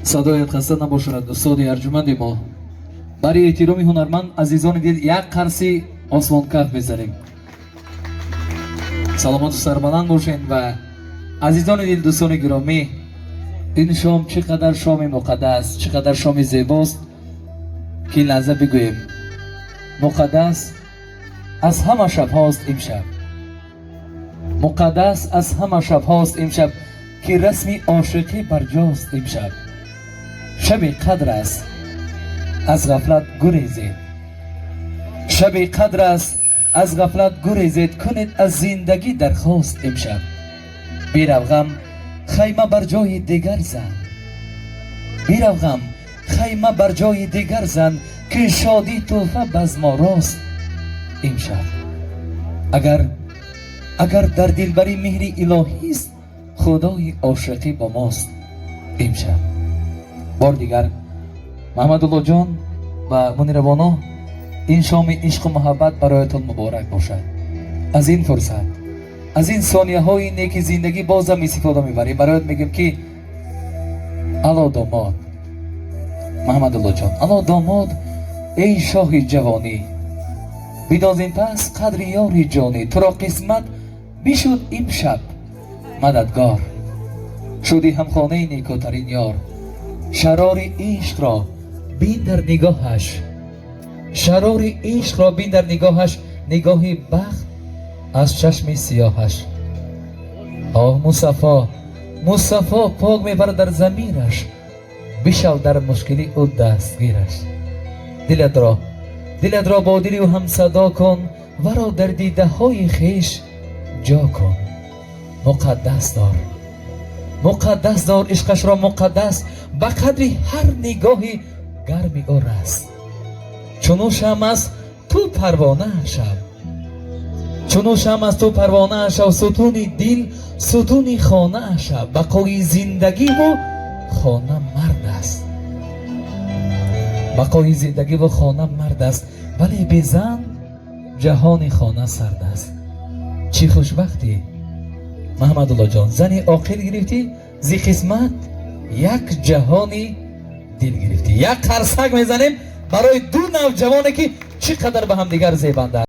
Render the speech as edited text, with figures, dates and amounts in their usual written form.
Садоят хаста набошад, устоди арҷуманди мо. Барои эҳтироми ҳунарманд, азизони дил, як қарси осмонкаф мезанем. Саломату сарбаланд бошед. Ва азизони дил, дӯстони гиромӣ, ин шом чӣ қадар шоми муқаддас, чӣ қадар шоми зебост, ки ин лаҳза бигӯем: муқаддас аз ҳама шабҳост имшаб, муқаддас аз ҳама шабҳост имшаб, ки расми ошиқӣ барҷост имшаб. Шаби қадр аст, аз ғафлат гурезед, шаби қадр аст, аз ғафлат гурезед, кунед аз зиндагӣ дархост имшаб. Бирав, ғам, хайма бар ҷои дигар зан, бирав, ғам, хайма бар ҷои дигар зан, ки шодӣ тӯҳфа базморост имшаб. Агар дар дилбарӣ меҳри илоҳист, худои ошиқӣ бо мост имшаб. Бор дигар, Маҳмадуллоҷон ва Мунирабоно, ин шоми ишқу муҳаббат бароятон муборак бошад. Аз ин фурсат, аз ин сонияҳои неки зиндагӣ бозам истифода мебарем, бароят мегӯем, ки ало домод Маҳмадуллоҷон, ало домод, эй шоҳи ҷавонӣ, бидон зин пас қадри ёри ҷонӣ. Туро қисмат бишуд имшаб мададгор, шуди ҳамхонаи некӯтарин ёр. Шарори ишқро бин дар нигоҳаш, шарори ишқро бин дар нигоҳаш, нигоҳи бахт аз чашми сиёҳаш. Оҳ, Мусаффо, Мусаффо пок мебарад дар замираш, бишав дар мушкилӣ ӯ дастгираш. Дилатро бо дили ӯ ҳамсадо кун, варо дар дидаҳои хеш ҷо кун. Муқаддас дор, муқаддас дор ишқашро муқаддас, ба қадри ҳар нигоҳи гарми ӯ раст. Чун ӯ шамъ аст, ту парвона шав, чун ӯ шамъ аст, ту парвона шав, сутуни дил, сутуни хона шав. Бақои зиндагиву хона мард аст, бақои зиндагиву хона мард аст, вале бе зан ҷаҳони хона сард аст. Чӣ хушбахтӣ, Маҳмадуллоҷон, зани оқил гирифтӣ, зи қисмат як ҷаҳони дил гирифтӣ. Як қарсак мезанем барои ду навҷавоне, ки чӣ қадар ба ҳамдигар зебанда.